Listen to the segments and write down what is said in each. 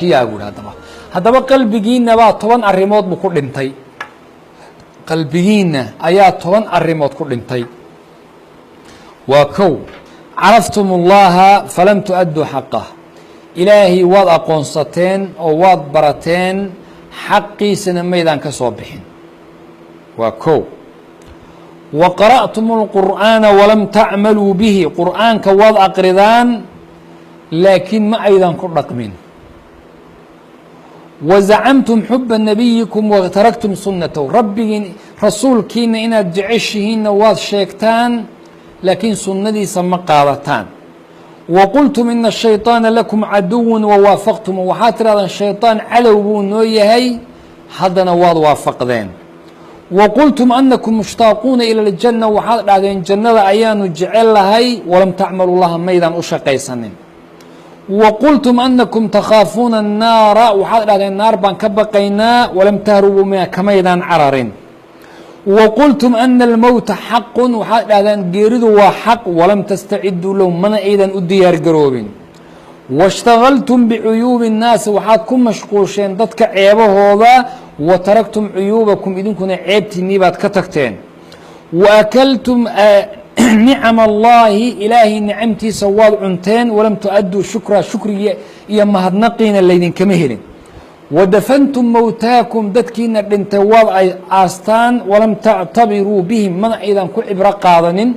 Ashyaa buuhi. Haddaba qalbigiinna baa 10 arrimood buu ku dhintay. Qalbigiinna ayaa 10 arrimood ku dhintay. Waa kow: عرفتم الله فلم تؤدوا حقه. Ilaahay waad aqoonsateen oo waad barateen, xaqiisana maydaan ka soo bixin. Waa kow. وقرأتم القرآن ولم تعملوا به. Qur'aanka waad aqridaan, laakiin ma aydan ku dhaqmin. وزعمتم حب نبيكم وتركتم سنته. Rabbigiin, rasuulkiina inaad jeceshihiinna waad sheegtaan, laakiin sunnadiisa ma qaadataan. وقلتم إن الشيطان لكم عدو ووافقتم. Waxaad tirahdaan shayطaan cadow buu noo yahay, haddana waad waafaqdeen. وقلتم أنكم مشتاقون إلى الجنة. Waxaad dhahdeen jannada ayaanu jecel lahay, ولم تعملوا لها, maydaan u shaqaysanin. وقلتم أنكم تخافون النار. Waxaad dhahdeen naar baan ka baqaynaa, ولم تهربوا منها, kamaydaan cararin. وقلتم أن الموت حق. Waxaad dhahdeen geeridu waa xaq, ولم تستعدوا له, mana aydan u diyaar garoobin. واشتغلتم بعيوب الناس. Waxaad ku mashquusheen dadka ceebahooda, وتركتم عيوبكم, idinkuna ceebtiinii baad ka tagteen. وأكلتم نعم الله, ilaahay nicamtiisa waad cunteen, ولم تؤدوا شكره, shukrigii iyo mahadnaqiina laydinkama helin. ودفنتم موتاكم, dadkiina dhintay waad ay aastaan, ولم تعتبروا بهم, mana aydan ku cibro qaadanin.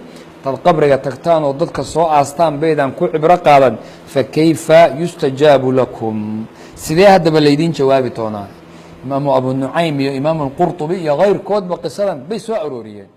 Dad qabriga tagtaan oo dadka soo aastaan baydan ku cibro qaadan. فكيف يستجاب لكم? Sidee haddaba laydin jawaabi doonaa? Imaamu Abu Nucaym iyo Imaamu Qurطubi iyo kayrkoodba qisadan bay soo arooriyeen.